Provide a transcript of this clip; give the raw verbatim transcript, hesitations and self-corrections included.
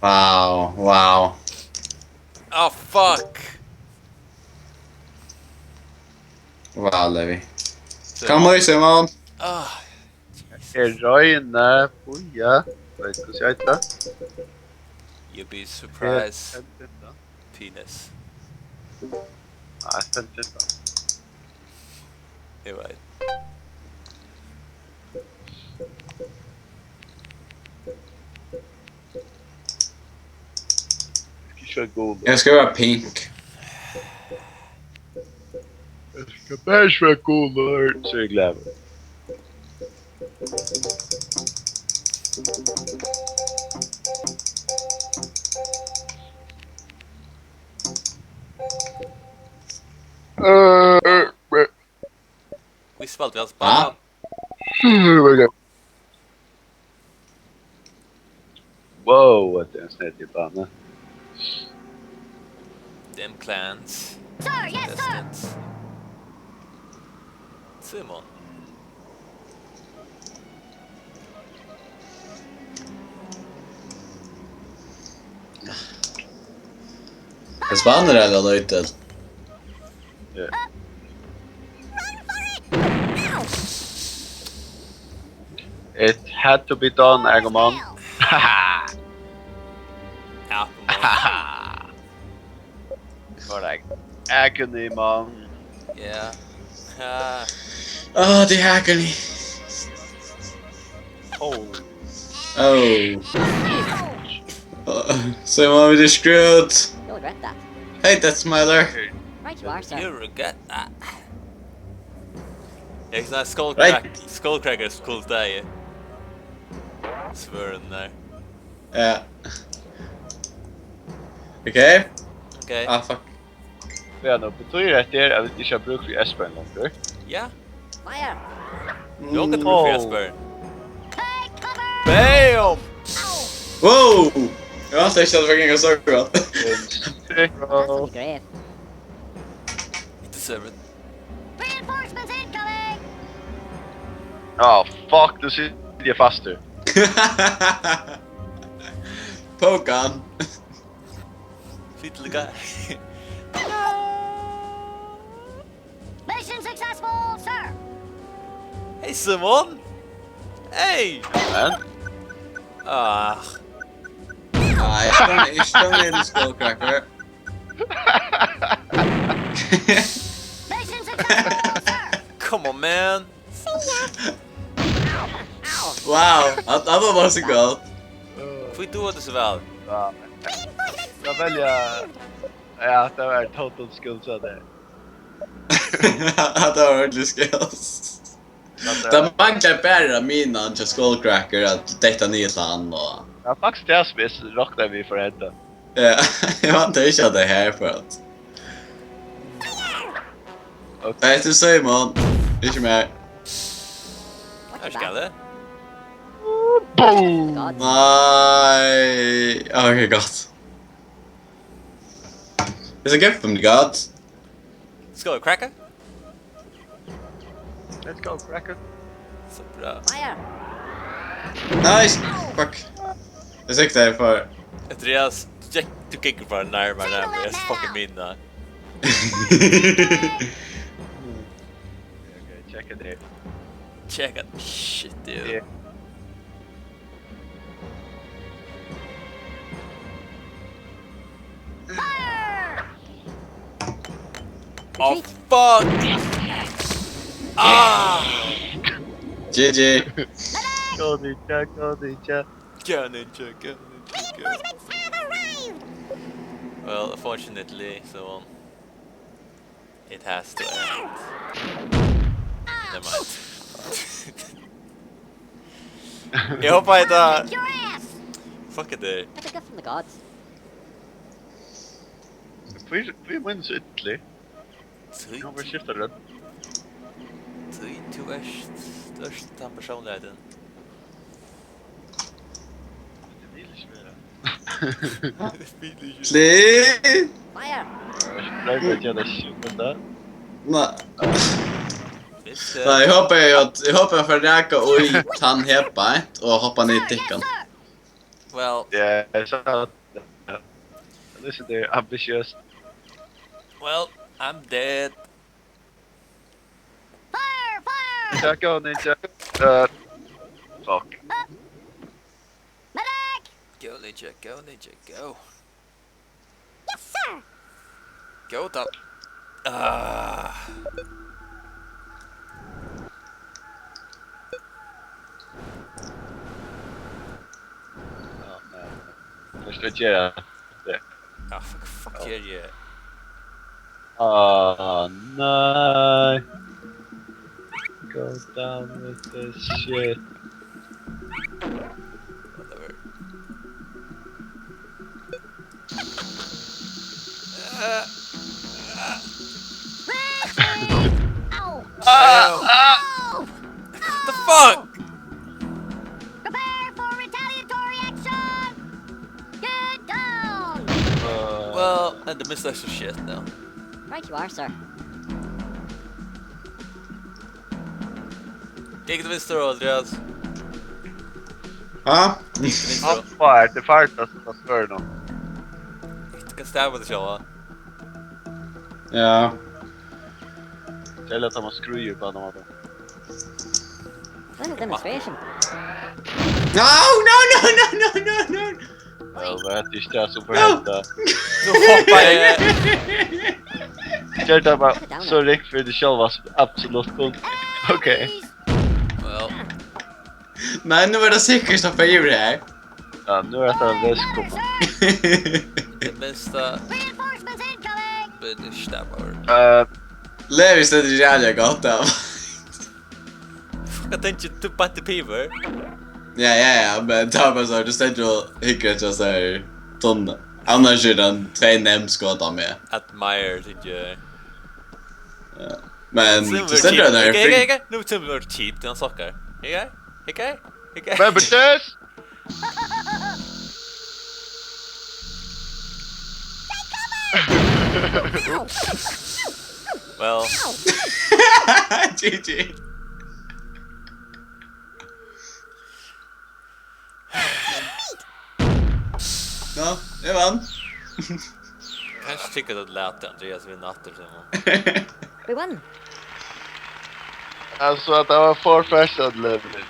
Wow, wow. Oh, fuck. Wow, Levi. Kom og, Simon. Ah, Eg royni, bíða. Veit hvussu eg eitur. You'd be surprised. Penis. Nei, fem fimtan. Eg veit. Ikki vera gul. Eg skal vera pink. Eg skal bara ikki vera gulur, so eg eri glaður. Vit spældu væl Ah. spæl. Wow, hetta er ein snedig bana. Dem clans. Sir, yes, sir. Simon. Hesin banur er lítil. Ja. Run for it! Ow! It had to be done, Agumon. Haha. Ja, på mål. Var det agony, man? Ja. Ja. Oh, the agony. Oh. Oh. Uh, so you want me to screw it? You'll regret that. Hey, that's Smiler. Right you are, sir. You regret that. Eg hugsi at Skullcrack, Skullcracker er so cool dagi. Svørðin har. Ja. Ok. Ok. Ah, fuck. Ja, nú betýr hetta her at vit ikki hava brúk fyri Esperin longur. Ja. Fire! Longu brúk fyri Esperin. Take cover! Bam! Wow! Eg væntaði ikki at tað fekk ganga so gott. That's on the grave. It deserved. Reinforcements incoming! Oh, fuck, nú siti eg fastur. Poke hann. Fiddle guy. Mission successful, sir! Hey, Simon! Hey! Men, Ah, Nei, ikki tann, ikki tann lille Skullcracker. Mission successful, sir! Come on, man! Wow, hann, hann var bara so gott. Hví dugar tú so væl? Ja, tað velja. Ja, tað var total skills av tær. Hann var ordiliga skills. Tað manglar bara minan til Skullcracker at detta niður til hann og Ja, faktiskt tað sum eg roknaði við for at henda. Ja, eg væntaði ikki at tað her for at. Ok. Nei, til Simon. Ikki meir. Her skal det. Boom! God. Nei. Ok, gott. It's a gift from the gods. Skullcracker? Let's go, Cracker. So bra. Fire! Nice. Fuck. Eg siktaði for Andreas, du gekk, du gekk bara nærmare, nærmare. Jeg fucking mina. Ok, check it out. Check it. Shit, dude. Yeah. Fire! Oh, fuck! Ah! G G. Go ninja, go ninja. Go ninja, go ninja, go. Reinforcements have arrived! Well, unfortunately, so um, it has to end. Never mind. Eg hoppaði í tað. Your ass! Fuck it, dude. That's a gift from the gods. Hví, hví er mín so illur? Tí, Eg kann bara skifta rødd. tí tú ert, tú ert tann persónligheitin. Eg vil ikki vera. Please. Fire! Eg vil ikki vera sjúkur, da. Nei. So, eg hopi, eg, eg hopi, eg fái raka í tann her beint og hoppa niður í dykkan. Well, yeah, so, listen there, ambitious. Well, I'm dead. Fire, fire! Ninja, go, ninja. Uh, fuck. Medic! Go, ninja, go, ninja, go. Yes, sir! Go, Tom. Ah. Oh, man. Hvat skal eg gera? Ja, fuck, fuck, ger eg. Ah, nei. Go down with this shit. Whatever. Uh, uh. Ow! Ah, ah. Ow! The fuck? Prepare for retaliatory action! Get down! Uh, well, and the missile shit now. Right you are, sir. Gikk til venstre, Andreas. Ha? Gikk til venstre. Alt feirt, det er feirt, altså, hva skal du nå? Du kan stemme det selv, da. Ja. Eller at han må skru på en måte. Little demonstration. No, no, no, no, no, no, no. Ja, det er ikke det som får hende. Nå hopper jeg. Gjør det bare så rikt for deg selv, altså. Absolutt kun. Ok. Well. Nei, nå var det sikkert stoppet i det her. Ja, nå er det velkommen. Det minste. Reinforcements incoming! Blir det ikke der bare. Eh, Levi støtter jævlig godt, da. Fuck, jeg tenkte, du bare piver. Ja, ja, ja, men det var bare så, du støtter og hygger etter så her, sånn, annars er det en tvei nem skott av meg. Admire, tenkte jeg. Ja. Men, Simmer du støtter cheap. Den her Ikke, ikke, fri- ikke. Nå Simmer du cheap til han sokker. Ikke? Ikke? Ikke? Remember this? Well. G G. Nå, jeg vann. Kanskje tykker det lät Andreas vinne atter, Simon. We won. Altså, at det var for fresh at leve.